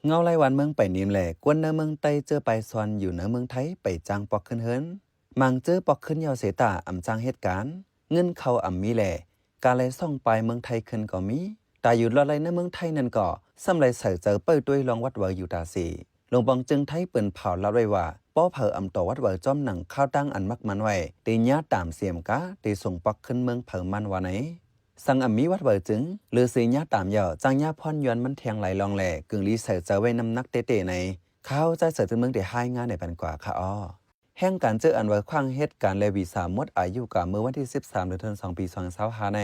ເງົາຫຼາຍວັນເມືອງໄປນິມ ແລະ ກວນເນີເມືອງໃຕ້ເຈີປາຍຊອນຢູ່ເນີເມືອງໄທໄປຈ້າງປອກຂຶ້ນເຮືອນ. ບາງເຈີປອກຂຶ້ນຍາວເສຍຕາອຳຈ້າງເຮັດການ, ເງິນເຂົາອຳມີແລະ ກາໄລ່ຊ່ອງປາຍເມືອງໄທຂຶ້ນກໍມີ. ຕາຢູ່ລອດໄລ່ເນີເມືອງໄທນັ້ນກໍ ສ່ຳໄລ່ໃສ່ໃຈເປີດດ້ວຍລອງວັດວາຢູ່ຕາເສ. ຫຼວງປອງຈຶ່ງໄທເປີ້ນພາວລາດໄວ້ວ່າ ປໍໃຜອຳຕໍ່ວັດວາຈ້ອມໜັງຄາວຕາງອັນມັກໝັນໄວ້ ເຕຍາຕາມເສມກາ ເຕສົ່ງປອກຂຶ້ນເມືອງເຜີມັນວ່າໃນ. ສັງອຳມີວັດວາຈຶ່ງ ຫຼືເສຍຍາຕາມຍາວ ຈ້າງຍາພອນຍວນມັນແທງຫຼາຍລອງແລ ກຶງລີໃສ່ໃຈໄວ້ນ້ຳໜັກເຕໆໃນ. ຂ່າວຈາກເສືອຕື່ນເມືອງໄດ້ຮາຍງານໃຫ້ປັນກວ່າຄ່າອໍ. ແຮງການເຈີອັນວາຂວ້າງເຮັດການ ແລະ ວີຊາໝົດອາຍຸກາ ເມື່ອວັນທີສິບສາມ ເດືອນທັນ ສອງ ປີສອງພັນຊາວຫ້າໃນ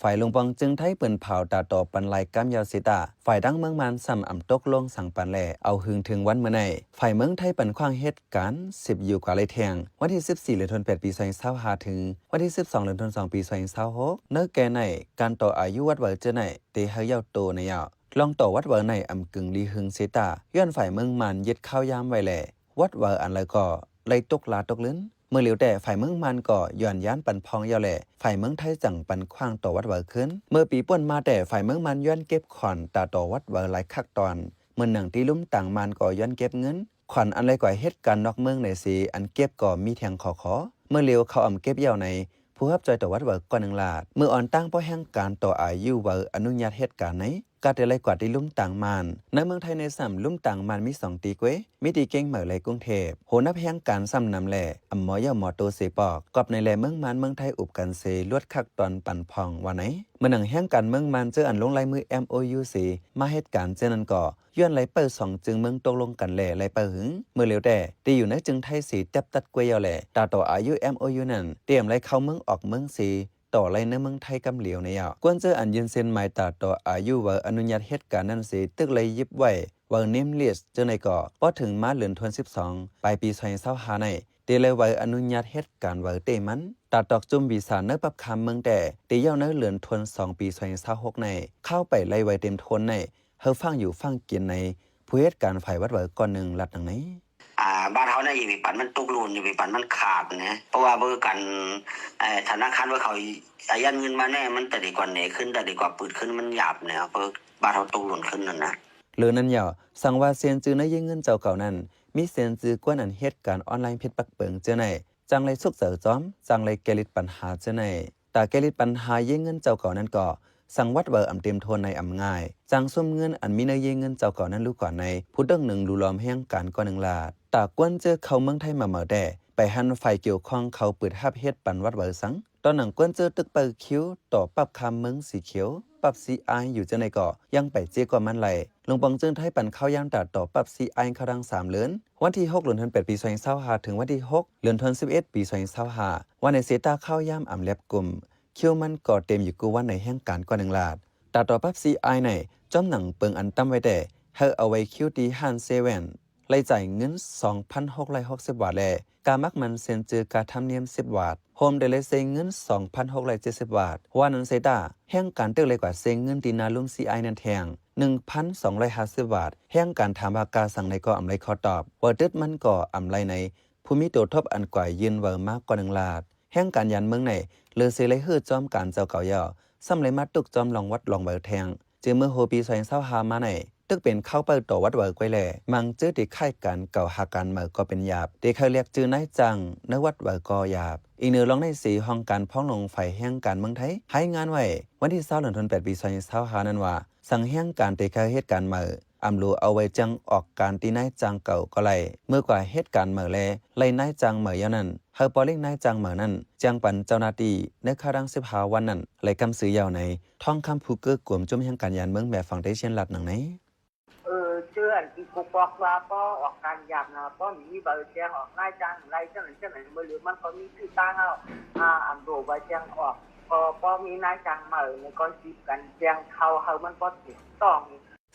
ຝ່າຍຫຼວງປອງຈຶ່ງໄທເປີ້ນພາວຕາຕໍ່ປັນລາຍການຍາວເສຍຕາ ຝ່າຍທາງເມືອງມານຊ້ຳອຳຕົກລົງສັງປັນ ແລະ ເອົາຫຶງເຖິງວັນເມື່ອໃນ ຝ່າຍເມືອງໄທປັນຂວ້າງເຮັດການ ສິບຢູ່ກວ່າໄລ່ແທງ ວັນທີສິບສີ່ ເດືອນທັນ ແປດ ປີສອງພັນຊາວຫ້າ ເຖິງວັນທີສິບສອງ ເດືອນທັນ ສອງ ປີສອງພັນຊາວຫົກ ເນີແກ່ໃນການຕໍ່ອາຍຸວັດວາເຈີໃນ ເຕໃຫ້ຍາວໂຕໃນຍາວ ລອງຕໍ່ວັດວາໃນອຳກຶງລີຫຶງເສຍຕາ ຍ້ອນຝ່າຍເມືອງມານຍຶດຄາວຍາມໄວ້ແລ ວັດວາອັນລະກໍໄລ່ຕົກລາຕົກລື່ນ. ເມື່ອຫຼຽວແຕ່ຝ່າຍເມືອງມານກໍຍ້ອນຢ້ານປັນພອງຍາວແລ ຝ່າຍເມືອງໄທຈັ່ງປັນຂວ້າງຕໍ່ວັດວາຂຶ້ນ. ເມື່ອປີປ່ວນມາແຕ່ຝ່າຍເມືອງມານຍ້ອນເກັບຂວັນຕາຕໍ່ວັດວາຫຼາຍຄັກຕອນ ເໝືອນໜັງທີ່ລຸ່ມຕາງມານກໍຍ້ອນເກັບເງິນ ຂວັນອັນໄລ່ກວ່າເຮັດການນອກເມືອງໃນເສ ອັນເກັບກໍມີແທງຂໍຂໍ. ເມື່ອຫຼຽວເຂົາອຳເກັບຍາວໃນ ຜູ້ຮັບຈ່ອຍຕໍ່ວັດວາກ້ອນໜຶ່ງລາດ ເມື່ອອ່ອນຕັ້ງເພາະແຮງການຕໍ່ອາຍຸວາອະນຸຍາດເຮັດການໃນ ກະເຕໄລ່ກວ່າທີ່ລຸ່ມຕາງມານ ໃນເມືອງໄທໃນຊ້ຳ ລຸ່ມຕາງມານມີສອງຕີກວຍ ມີທີ່ກຽງໃໝ່ ແລະ ກຸງເທບ ໂຫນັບແຮງການຊ້ຳນຳແລ ອຳໝໍ້ເຍົາໝໍ້ໂຕເສປອກ ກອບໃນແລເມືອງມານເມືອງໄທອຸບກັນເສ ລວດຄັກຕອນປັນພອງວ່າໃນ. ເມື່ອໜັງແຮງການເມືອງມານເຈີອັນລົງລາຍມື ເອັມໂອຢູ ເສ ມາເຮັດການເທື່ອນັ້ນກໍ ຍ້ອນໄລ່ເປີສອງຈຶ່ງເມືອງຕົກລົງກັນແລ ໄລ່ເປີຫຶງ ເມື່ອຫຼຽວແຕ່ ທີ່ຢູ່ໃນຈຶ່ງໄທເສແຕັບຕັດກວຍຍາວແລ ຕາຕໍ່ອາຍຸ ເອັມໂອຢູ ນັ້ນ ຕຽມໄລ່ເຂົ້າເມືອງອອກເມືອງເສ ຕໍ່ໄລ່ເນີເມືອງໄທກຳຫຼຽວໃນຍາວ ກວນເຈີອັນຍື່ນເຊັນໝາຍຕາຕໍ່ອາຍຸວາອະນຸຍາດເຮັດການນັ້ນເສ ຕຶກໄລ່ຢິບໄວ້ວາເນມລິສເຈີໃນກໍ ພໍເຖິງມາເດືອນທັນ ສິບສອງ ປາຍປີສອງພັນຊາວຫ້າໃນ ເຕໄລ່ວາອະນຸຍາດເຮັດການວາເຕມັນ ຕາຕອກຈຸ່ມວີຊາເນີປັບຄາມເມືອງແຕ່ ເຕຍາວເນີເດືອນທັນ ສອງ ປີສອງພັນຊາວຫົກໃນ ຄາວໄປໄລ່ວາເຕັມໂທນໃນ ເຮົາຟັງຢູ່ຟັງກິນໃນ ຜູ້ເຮັດການຝ່າຍວັດວາກ້ອນໜຶ່ງລາດດັ່ງໃນ. ອ່າ ບ້ານເຮົານະ ຢ່າໄປປັນມັນຕົກຫຼົ່ນ ຢ່າໄປປັນມັນຂາດນະ ເພາະວ່າເບີການ ເອີ ທະນາຄານເບີເຂົາອາຍັດເງິນມາແນ່ ມັນຕະດີກວ່າແໜຂຶ້ນ ຕະດີກວ່າປືດຂຶ້ນ ມັນຫຍາບແນວ ເບີບ້ານເຮົາຕົກຫຼົ່ນຂຶ້ນນັ້ນນະ. ເລີນັ້ນຍາວ ສັງວ່າເຊັນຈື່ໃນເຢເງິນເຈົ້າເກົ່ານັ້ນ ມີເຊັນຈື່ກວນອັນເຮັດການອອນລາຍຜິດປັກເປິງເທື່ອໃນ ຈັ່ງໄດ້ສຸກເຈີຈອມ ຈັ່ງໄດ້ແກ້ລິດປັນຫາເທື່ອໃນ ຕາແກ້ລິດປັນຫາເຢເງິນເຈົ້າເກົ່ານັ້ນກໍ ສັງວັດເວີອຳເຕັມໂທນໃນອຳງ່າຍ ຈັ່ງຊຸມເງິນອັນມີໃນເຢເງິນເຈົ້າເກົ່ານັ້ນລູກກວ່າໃນ ຜູ້ເຖິງໜຶ່ງລູຫຼອມແຮງການກວ່າໜຶ່ງລາດ ຕາກວນເຈີເຂົ້າເມືອງໄທມາເໝີແຕ່ ໄປຫັນຝ່າຍກ່ຽວຂ້ອງເຂົາເປີດຮັບເຮັດປັນວັດເວີສັງ ຕອນໜັງກວນເຈີຕຶກເປີຄິວ ຕໍ່ປັບຄາມເມືອງສີຂຽວ ປັບຊີອາຍ ຢູ່ເທື່ອໃນກໍ ຍັງໄປເຈກວ່າມັນໄລ ລົງປອງເຈີນໄທປັນເຂົ້າຢາມຕາຕໍ່ປັບຊີອາຍ ເຂົ້າທັງສາມເລີນ ວັນທີຫົກ ເດືອນທັນ ແປດ ປີສອງພັນຊາວຫ້າ ເຖິງວັນທີຫົກ ເດືອນທັນ ສິບເອັດ ປີສອງພັນຊາວຫ້າ ວ່າໃນເຊຕາເຂົ້າຢາມອຳແລັບກຸ່ມ ຄິວມັນກໍເຕັມຢູ່ກູ່ວັນໃນແຮງການກວ່າໜຶ່ງລາດ ຕາຕໍ່ປັບຊີອາຍໃນ ຈອມໜັງເປິງອັນຕ່ຳໄວ້ແຕ່ ເຮົາເອົາໄວ້ຄິວທີ່ຮ້ານເຊເວັນ ໄລ່ຈ່າຍເງິນສອງພັນຫົກຮ້ອຍຫົກສິບບາດ ແລະ ກາໝາກມັນເຊັນຈື່ກາທຳນຽມສິບບາດ ໂຮມໄດ້ໄລ່ເຊເງິນສອງພັນຫົກຮ້ອຍເຈັດສິບບາດ ວ່ານັ້ນເຊຕາ ແຮງການຕຶກໄລ່ກວ່າເຊເງິນທີ່ໜ້າລຸ່ມຊີອາຍນັ້ນແທງ ໜຶ່ງພັນສອງຮ້ອຍຫ້າສິບບາດ ແຮງການຖາມວ່າກາສັງໃດກໍອຳໄລຂໍຕອບ ວ່າຕຶດມັນກໍອຳໄລໃນ ຜູ້ມີໂຕທົບອັນກວ່າຍື່ນເວີມາກວ່າໜຶ່ງລາດ ແຮງການຢານເມືອງໃນ ເລີເຊໄລ່ຮື້ຈອມການເຈົ້າເກົ່າຍາວ ສ່ຳໄລ່ມາຕຸກຈອມລອງວັດລອງເວີແທງ ເຈີເມື່ອໂຮປີສອງພັນຊາວຫ້າມາໃນ ຕຶກເປັນເຂົ້າເປີຕໍ່ວັດເວີກວ່າແລ ມັງຈື່ທີ່ຄ້າຍການເກົ່າຫາການເໝີກໍເປັນຫຍາບ ທີ່ເຂົາລຽກຈື່ນາຍຈ້າງໃນວັດເວີກໍຫຍາບ ອີງເໜືອລອງໃນສີຫ້ອງການພອງຫຼວງຝ່າຍແຮງການເມືອງໄທ ຮາຍງານໄວ້ ວັນທີຊາວ ເດືອນທັນ ແປດ ປີສອງພັນຊາວຫ້ານັ້ນວ່າ ສັງແຮງການທີ່ເຂົາເຮັດການເໝີ ອຳຫຼູເອົາໄວ້ຈ້າງອອກການທີ່ນາຍຈ້າງເກົ່າກໍໄລ່ ເມື່ອກວ່າເຮັດການເໝີແລ ໄລ່ນາຍຈ້າງເໝີຍາວນັ້ນ ເຮົາປໍລິງນາຍຈ້າງເໝີນັ້ນ ຈ້າງປັນເຈົ້າໜ້າທີ່ ໃນຄາວດັ່ງສິບຫ້າວັນນັ້ນ ໄລ່ກຳຊື່ຍາວໃນ ທອງຄຳ ຜູ້ເກີກວມຈຸ້ມແຮງການຢານເມືອງແມ່ຝັ່ງໄທຊຽນລາດໜັງໃນ. ເອີ ເຈີອັນທີ່ຜູ້ປອກວ່າ ພໍອອກການຢາມນະ ພໍມີເບີແຈ້ງອອກນາຍຈ້າງໄລ່ ຈັ່ງນັ້ນຈັ່ງນັ້ນ ເມື່ອລືມມັນກໍມີຊື່ຕ່າງເຮົາ ອາ ອັນໂດວ່າແຈ້ງອອກ ກໍພໍມີນາຍຈ້າງເໝີ ແລ້ວກໍຊິບກັນແຈ້ງເຂົ້າເຮົາ ມັນບໍ່ຖືກຕ້ອງ.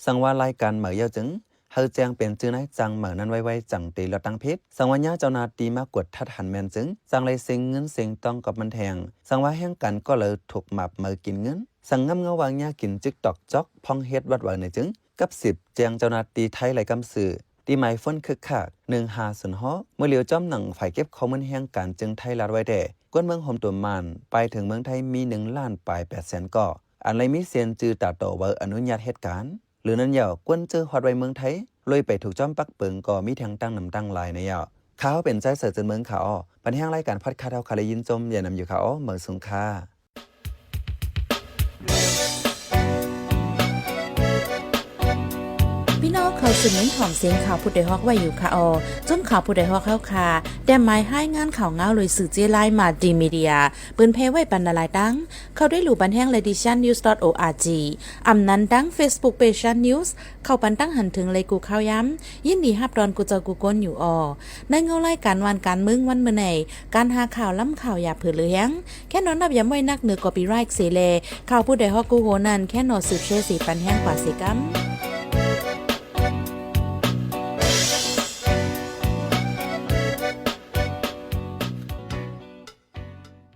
ສັງວ່າລາຍການເໝີຍາວຈຶ່ງ ເຮົາແຈ້ງເປັນຈື່ນາຍຈ້າງເໝີນັ້ນໄວໆ ຈັ່ງເຕລອດຕັ້ງເພຈ ສັງວ່າຍາມເຈົ້າໜ້າທີ່ມາກວດທັດຫັນແມ່ນຈຶ່ງ ຈັ່ງໄດ້ເຊັງເງິນເຊັງຕອງກັບມັນແທງ ສັງວ່າແຮງການກໍເລີຍຖືກໝາບເໝີກິນເງິນ ສັງງຳເງົາວ່າຍາມກິນຈິກຕອກຈອກ ພອງເຮັດວັດເວີໃນຈຶ່ງ ກັບສິບແຈ້ງເຈົ້າໜ້າທີ່ໄທໄລ່ກຳຊື່ ທີ່ໝາຍໂຟນຄຶກຄັກ ໜຶ່ງຫ້າສູນຫົກ ເມື່ອຫຼຽວຈອມໜັງຝ່າຍເກັບຂໍ້ມູນແຮງການຈຶ່ງໄທລາດໄວ້ແຕ່ ກວນເມືອງໂຮມຕົວມານ ປາຍເຖິງເມືອງໄທມີໜຶ່ງລ້ານປາຍແປດແສນກໍ ອັນໄລ່ມີເຊັນຈື່ຕາຕໍ່ເວີອະນຸຍາດເຮັດການ ຫຼືນັ້ນເຍົາະ ກວນເຈີຮອດໄວ້ເມືອງໄທ ລຸຍໄປຖືກຈອມປັກເປິງກໍມີທັງຕັ້ງນຳຕັ້ງຫຼາຍໃນເຍົາະ. ຂ້າເຮົາເປັນໄຊ ເສີດເຈີນເມືອງ ຂ້າອໍ ບັນແຮງລາຍການພອດແຄສເຮົາ ຂ້າໄດ້ຍິນຊົມ ແນະນຳຢູ່ ຂ້າອໍ ເໝີສູງຄ່າ. ພີ່ນ້ອງເຂົ້າສູ່ເມັນຂອງເສຍງຂ່າວຜູ້ດອຍຮອກໄວ້ຢູ່ ຂ້າອໍ ຊຸມຂ່າວຜູ້ດອຍຮອກເຮົາຄ່າ ແຕ່ໝາຍຮາຍງານຂ່າວງາວໂດຍສື່ເຈ້ລາຍ Multimedia ເປີນແຜ່ໄວ້ປັນຫຼາຍໆຕັ້ງ ເຂົ້າໄດ້ລູບັນແຮງ Ladition News dot org ອຳນັ້ນທັງ Facebook Page Shan News ເຂົ້າປັນຕັ້ງຫັນເຖິງເລີຍກູ່ຂ່າວຍາມ ຍິນດີຮັບຕ້ອນກູ່ເຈົ້າກູ່ຄົນຢູ່ອໍ. ໃນເງົາລາຍການຫວ່ານການເມືອງວັນມື້ໃນ ການຫາຂ່າວລ້ຳຂ່າວຢ່າເຜີເຫຼືອແຮງ ແຄນອນນັບຢາມໄວ້ນັກເໜືອ copyright ເສແລ ຂ່າວຜູ້ດອຍຮອກກູ່ໂຮນັ້ນ ແຄນນອສືບແຊເສປັນແຮງກວ່າເສກຳ.